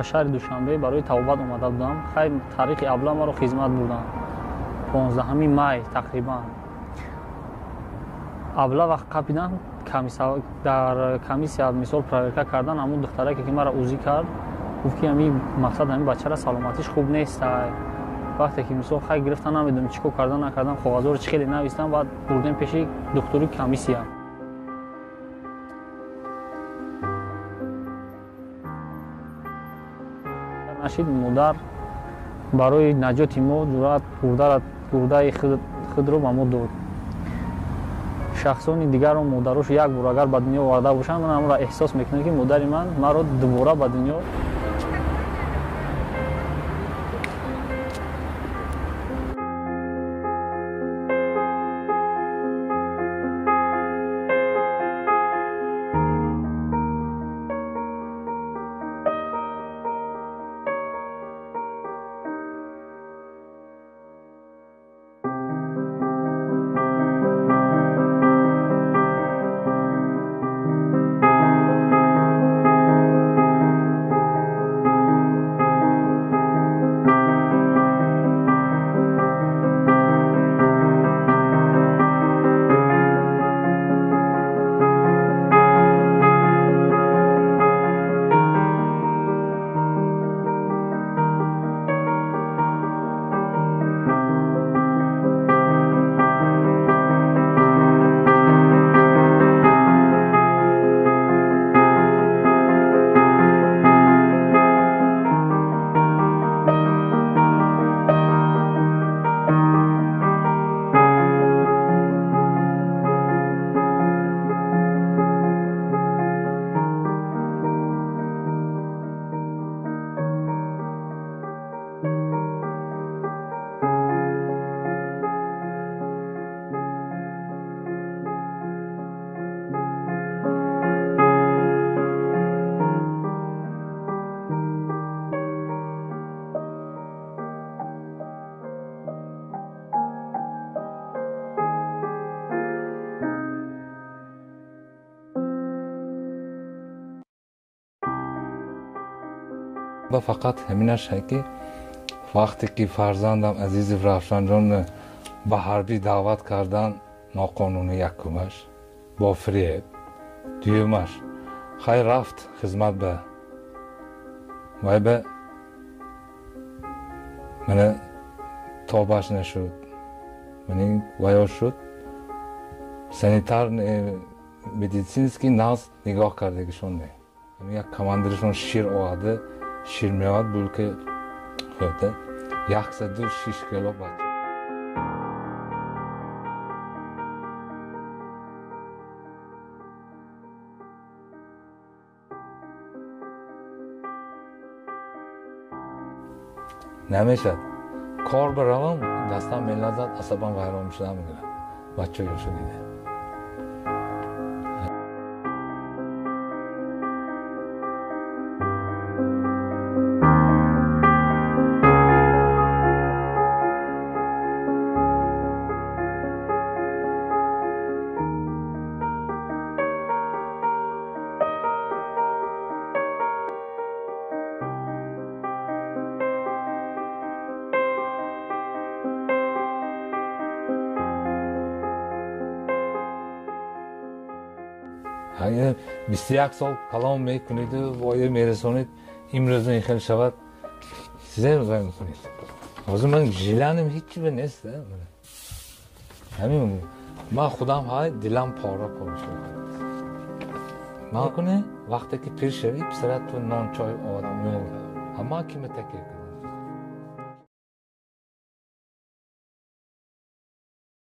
Ба шаҳри Душанбе барои тавбат омада будам. Хай, таърихи абла маро хизмат бурданд 15 май тақрибан. Абла вақт қапидан, дар комиссия мисол проверка кардан, ҳамун духтараке ки маро УЗИ кард, гуфт ки ҳами мақсад ҳамин бачара саломатиш хуб нестай. Вақте ки мисол хай гирифтан, намедонам чӣ кор кардан накардан, коғазҳоро чӣ хеле навистан, баъд бурдем пеши духтури комиссия. Нашид, модар барои наҷоти мо ҷуръат гурдаи худро ба мо дод. Шахсони дигарро модарош як бор агар ба дунё оварда бошанд, ман ҳамонро эҳсос мекунам, ки модари ман маро дубора ба дунё Ба фақат ҳаминаш, ки вақте ки фарзандам Азизов Равшанҷонро ба ҳарбӣ даъват кардан, ноқонунӣ, якумаш бо фиреб, дуюмаш хай рафт хизмат ба вай ба мана тобаш нашуд, мани ваё шуд, санитар медицинский нағз нигоҳ кардагишон не. Як командирашон шир оварда, шир меовард, булки хӯрда, 106 кило бача. Намешад, кор биравам, дастам мелазад, асабам вайрон мешудам, мегирам бача ёшу дида. 21 сол калом мекуниду воя мерасонед, имрӯза ин хел шавад, сизе вай мекунед. Ҳозир ман жиланам ҳичи ба нест. Ҳамин ман худам ҳай дилам пора пора шуд. Ман куне вақте ки пир шавӣ, писарат ту нон чой овард, ман кима такя кунам?